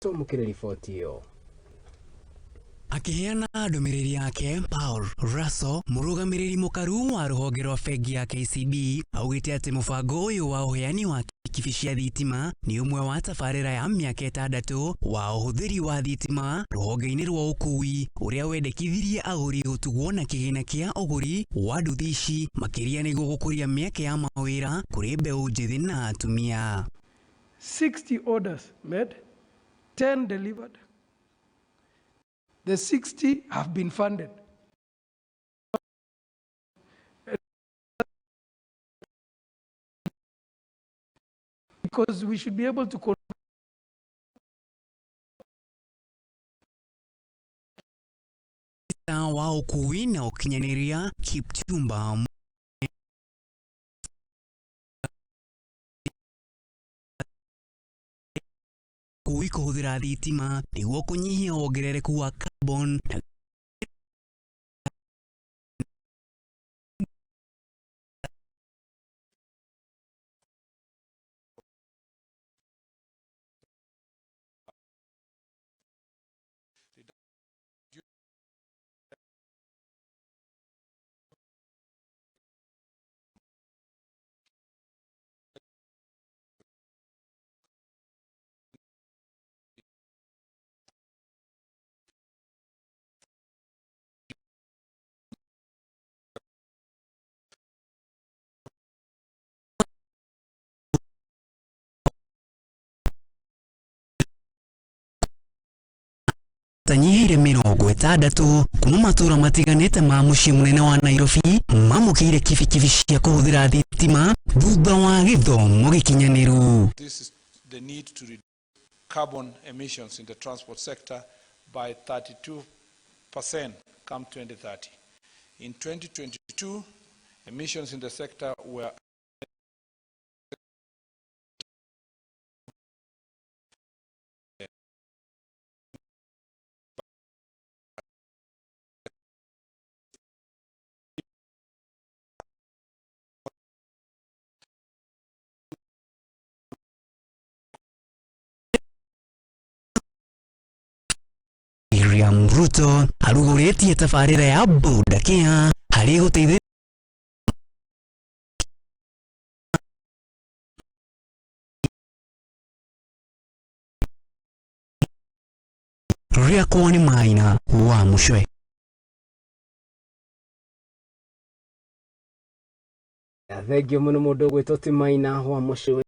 Twamũkĩre riboti ĩyo. Akĩheana ndũmĩrĩri yake, Paul Russell, mũrũgamĩrĩri mũkaru wa rũhonge rwa bengi ya KCB, augĩte atĩ mũbango ũyũ wa ũheani wa kibikibi cia thitima nĩ ũmwe wa tabarĩra ya mĩaka 6 wa ũhũthĩri wa thitima rũhonge-inĩ rwa ũkui ũrĩa wendekithirie agũri gũtugwo na kĩgĩna kĩa ũgũri wa nduthi ici makĩria nĩguo gũkũria mĩeke ya mawĩra kũrĩ mbeũ njĩthĩ na atumia. 60 orders made, 10 delivered. The 60 have been funded. Because we should be able to wa ũkui na ũkinyanĩria Kipchumba Ũkui kũhũthĩra thitima nĩguo kũnyihia wongerereku wa carbon na tanyihĩire 60 kuma matũra matiganĩte ma mũciĩ mũnene wa Nairobi mamũkĩire kibikibi cia kũhũthĩra thitima thutha wa gĩthomo gĩkinyanĩru. This is the need to reduce carbon emissions in the transport sector by 32% come 2030. In 2022, emissions in the sector were William Ruto arugũrĩtie tabarĩra ya Boda Care harĩ gũteithĩrĩria rĩakwa nĩ Maina wa Mũcwe. Thengio mũno mũndũ ũgwĩtwo ti Maina wa Mũcwe.